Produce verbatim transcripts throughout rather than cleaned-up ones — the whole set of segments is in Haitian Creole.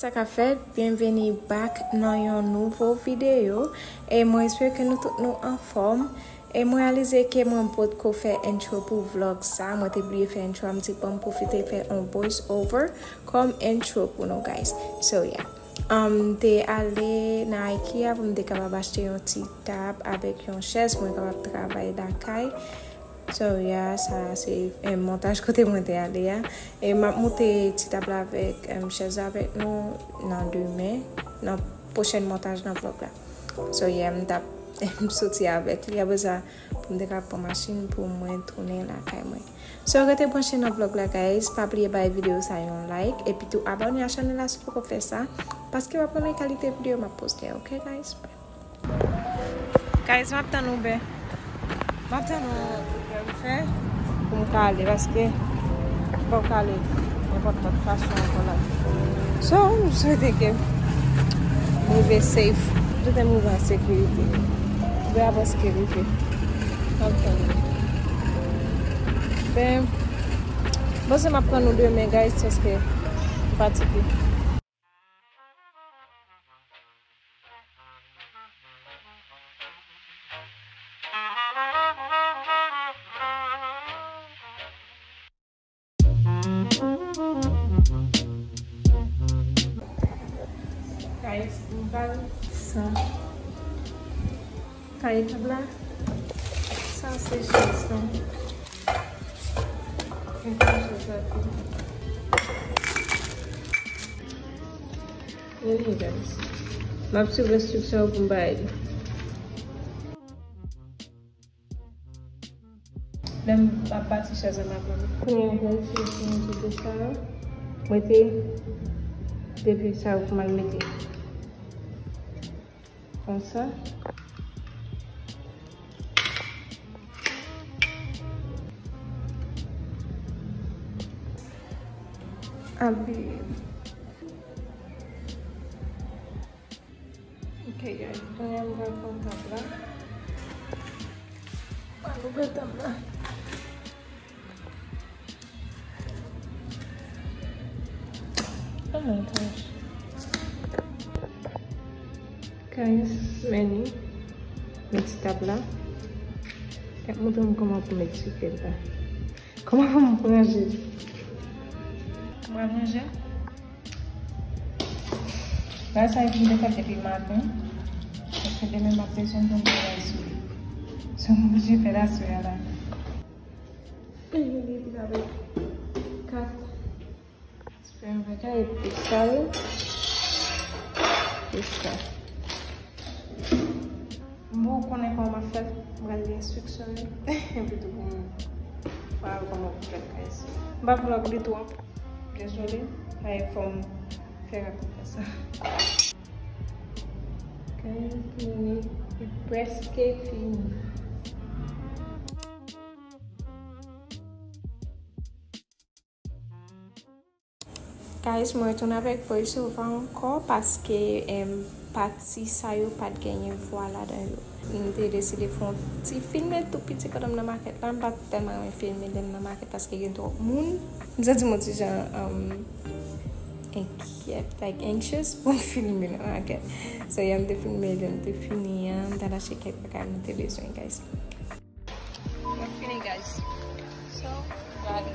Sa k ap fèt, byenveni back nan yon nouvo videyo. E mwen espere ke nou tout nou anfòm. E mwen reyalize ke mwen potko fè intro pou vlog sa. Mwen te bliye fè intro a, m di ban m pwofite fè yon voice over kòm intro pou nou, guys. So, yeah. Um, m te ale nan IKEA pou m te kapab achte yon ti tab avèk yon chèz pou mwen kapab travay lakay. So, yeah, sa se, eh, montaj kote mwen te ale a. E m ap moute ti tab la avèk, em, chèz la avèk nou nan demen, nan pwochèn montaj nan vlog la. So, yeah, m t ap, m soti avèk li. Apre sa, pou m te ka pran machin pou mwen tounen lakay mwen. So, rete branche nan vlog la, guys. Pa bliye bay videyo sa yon like. Epi tou, abòne a chanèl la si w poko fè sa. Paske w ap renmen kalite videyo m ap poste, ok, guys? Guys, m ap tann Uber. M ap tann yon Uber m fè pou m ka ale, paske m pap ka ale nenpòt lòt fason ankò la. So, m swete ke m rive safe. M swete m rive an sekirite. Uber a prèske rive. M ap tann li. Ben, m panse m ap pran nou demen, guys, paske m fatige. Guys, m pral sa. Kay tab la. Sa se chèz la. Mwen pran chèz la tou. Anyway, guys. M ap swiv enstriksyon yo pou m bay li. Lè m ap bati chèz la, m ap pran. Kounye a, guys, mwen fini sou sa. Mwen te depi sa pou m al mete. Konsa. Apiye. Ok, guys. Kounye a m pral pran tab la. M pral ouvè tab la. Oh my gosh. Guys, men li. Men ti tab la. Y ap montre m kòman pou m egzekite l la. Kòman pou m ranje l? Kòman ranje l? Bagay sa yo pou m te fè depi maten. Paske demen m ap bezwen pou m travay sou li. So, m oblije fè l aswè a la. Li vin avèk kat. Fè yon bagay epi sal. Jis la. Bon, ou konnen kòman m ap fè l. M pral gen enstriksyon yo. Epi tou pou m pa wè kòman pou fè l, guys. M pa vlog li twòp. Dezole. Ay, fò m fè rapid konsa. Guys, li prèske fini. Guys, mwen retounen avèk voice over ankò paske, em, pati sa yo pa t genyen vwa ladan yo. M te deside fè yon ti filme tou piti pandan m nan makèt la. M pa t tèlman renmen filme lè m nan makèt paske gen twòp moun. M santi m yon ti jan, em, enkyèt, like, anxious pou m filme nan makèt. So, yeah, m te filme lè m te fini an, m t al achte kèk bagay mwen te bezwen, guys. Mwen fini, guys. So, gade.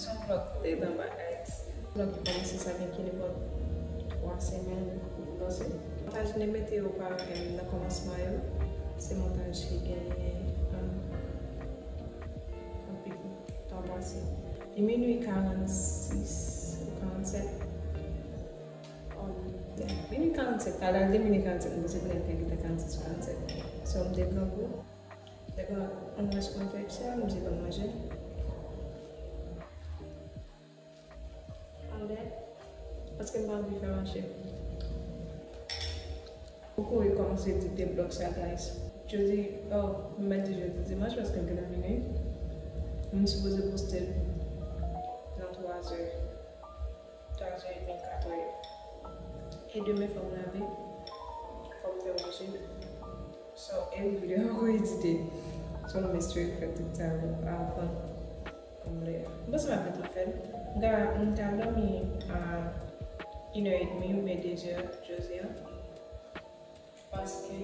Se yon vlòg trè anba, guys. Vlòg ki kòmanse, sa gen ki nenpòt twa semèn li kòmanse. Montaj m te mete yo pa, em, nan kòmansman yo, se montaj ki genyen, em, anpil tan pase. Li minui karannsis ou karannsèt. Um, yeah, minui karannsèt, talè a l te minui karannsèt, m panse kounye a l te gentan karannsèt sou karannsèt. So, m te grangou. Te gen yon rès konfèksyon, m di ban m manje. Anlè, paske m pa anvi fè mache. M kouri kòmanse edite vlòg sa, guys. Jodi, oh, m mèt di jodi dimanch paske m gentan vini. M sipoze poste l nan twa zè. Twa zè edmi, kat è. E demen fò m lave, fò m fè manje. So, e videyo ankò edite. So, m espere fè tout sa yo avan m lè a. M panse m ap gentan fè l. M ka, m ka dòmi a inè edmi oubyen de zè jodi a. Paske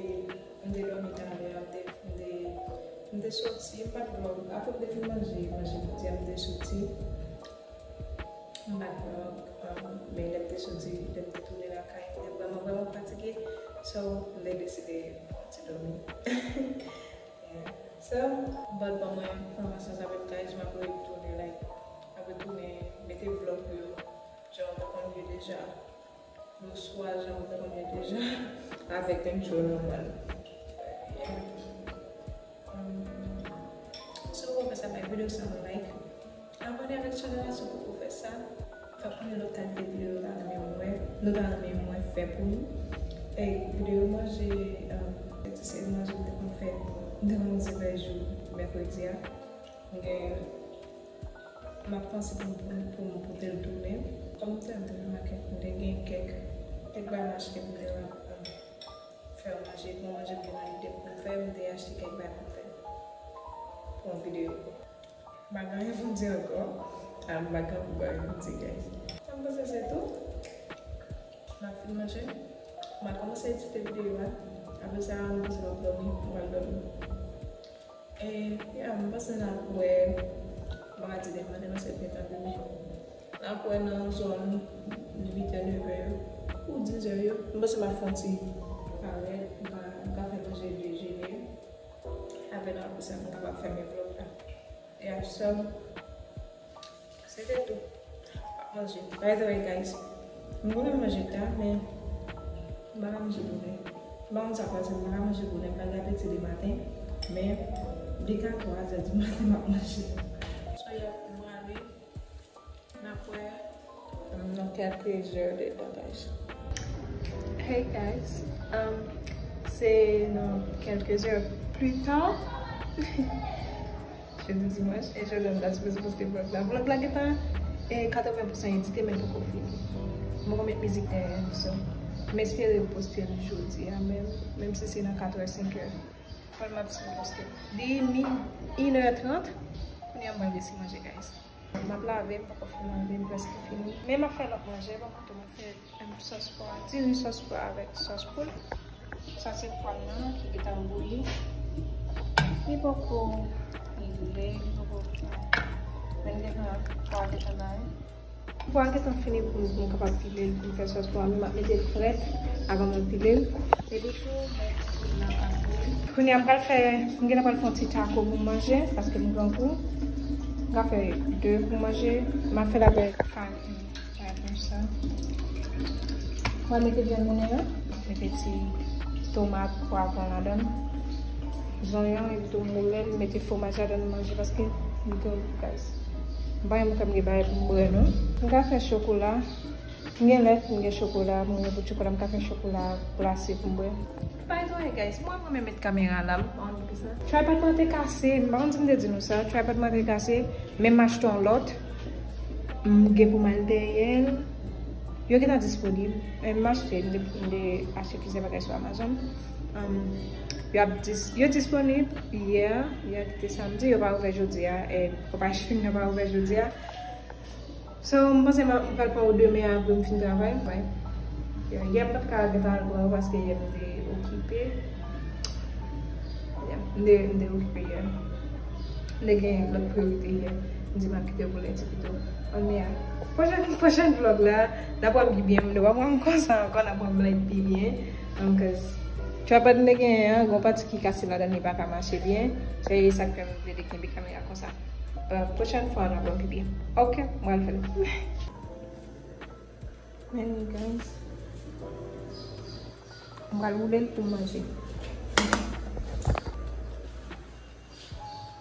m te dòmi talè a, m te, m te, m te soti, m pa t vlòg. Apre m te fin manje, manje midi a, m te soti. M pa t vlòg, um, men lè m te soti, lè m te tounen lakay, m te vrèman, vrèman fatige. So, m te deside pran yon ti dòmi. Yeah. So, but bon, mwen, fòmasyon sa menm, guys, m ap retounen, like, m ap retounen mete vlòg yo, jan w te konn yo deja. Bonswa, jan w te konnen deja, avèk entro nòmal. Yeah. Um, si w poko fè sa, bay videyo sa yon like. Abòne avèk chanèl la si w poko fè sa. Fè konnen lòt kalite videyo nou ta renmen wè, nou ta renmen mwen fè pou nou. E videyo manje, um, se manje m te konn fè, m te konn manje vè jou mèkredi a. M gen M ap panse pou m, pou m, pou m pote l tounen. Kòm m te, m te fè makèt, m te gen kèk, kèk bagay m achte pou m te ra-, fè manje, pou manje m te nan lide pou m fè, m te achte kèk bagay pou m fè pou yon videyo. M pa gen anyen pou m di ankò. Ah, m pa gen anpil bagay pou m di, guys. Sa m panse se tou. M ap fin manje. M ap kòmanse edite videyo a. Apre sa, m panse m ap dòmi. M pral dòmi. E, yeah, m panse n ap wè, m pa ka di demen maten paske l gentan demen. N ap wè nan zòn uit è, nèf è yo, ou diz è yo. M panse m ap fè yon ti parèt, m ka, m ka fè manje dejene. Apre nan, apre sa, m kapab fèmen vlòg la. Yeah, so, Se te tou. M ap manje. By the way, guys, m renmen manje ta, men m pa ka manje bonè. M pa konn sa k pase, m pa ka manje bonè, m pa gen apeti le maten, men byen ka twa zè di maten m ap manje. So, yeah, m prale. N ap wè, um, nan kèlke zè de tan, guys. Hey, guys. Um, c'est dans quelques heures plus tard. Jodi dimanch, e jodi a m ta sipoze poste vlòg la. Vlòg la gentan, e, katreven pousan edite, men l poko fini. M poko met mizik dèyè l, so, m espere poste l jodi a menm, menm si se nan kat è, senk è. Fò m ap sipoze poste l. Li mi-, inè trant, kounye a m pral desi manje, guys. M ap lave, m poko fin lave, m prèske fini. Men m ap fè lòt manje, bon, m ap tou m ap fè Em, sòs pwa, diri sòs pwa avèk sòs poul. Sa se pwa m nan ki gentan bouyi. Li poko pile, li poko, men li gentan, pwa gentan la. Pwa gentan fini pou m, pou m kapab pile l, pou m fè sòs pwa. Men m ap mete l frèt avan mwen pile l. Epi tou, men poul la pa bouyi. Kounye a m pral fè, m gentan pral fè yon ti tako pou m manje, paske m grangou. M ka fè de pou manje. M ap fè l avèk farin. Gade sa. Mwen mete vyann moulen an, mete ti tomat, pwavwon ladan l, zonyon, epi tou moulen l, mete fwomaj ladan l, manje paske li twò gou, guys. M pa renmen kòm gen bagay pou m bwè non. M ka fè chokola. M gen lèt, m gen chokola, m gen bout chokola, m ka fè chokola glase pou m bwè. By the way, guys, mwen, mwen menm met kamera la, m pa konn poukisa. Tripod mwen te kase, m pa konn si m te di nou sa, tripod mwen te kase, men m achte yon lòt, m gen pou m al dèyè l. Yo gentan disponib, men m achte, m te, m te achte plizyè bagay sou Amazon. Um, yo ap dis-, yo disponib yè, yè ki te samdi, yo pa ouvè jodi a, e konpayi Shein nan pa ouvè jodi a. So, m panse m ap, m pral pran yo demen apre m fin travay, wi. Yè m pa t ka gentan al pran yo paske yè m te okipe. Yeah, m te, m te okipe yè. M te gen lòt priyorite yè. M di m ap kite pou lendi pito. Anmya, pwochèn, pwochèn vlog la, n ap wè m pi byen. Nou pa pran m konsa ankò, n ap wè m like pi byen. Um, cause tripod m te genyen an, gon pati ki kase ladan, li pa ka mache byen. Se sa k fè m vle te kenbe kamera konsa. But pwochèn fwa, n ap wè m pi byen. Ok, mwen al fè l. Men wi, guys. Mwen pral woule l pou manje.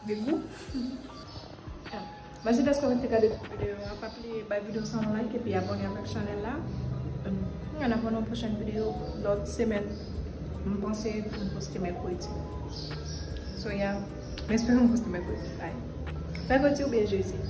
Degou. Mèsi dèske w te gade tout videyo a. Pa bliye bay videyo sa yon like epi abòne avèk chanèl la. N ap wè nan pwochèn videyo lòt semèn. M panse pou m poste mèkredi. So yeah, m espere m poste mèkredi. Bye. Mèkredi oubyen jedi.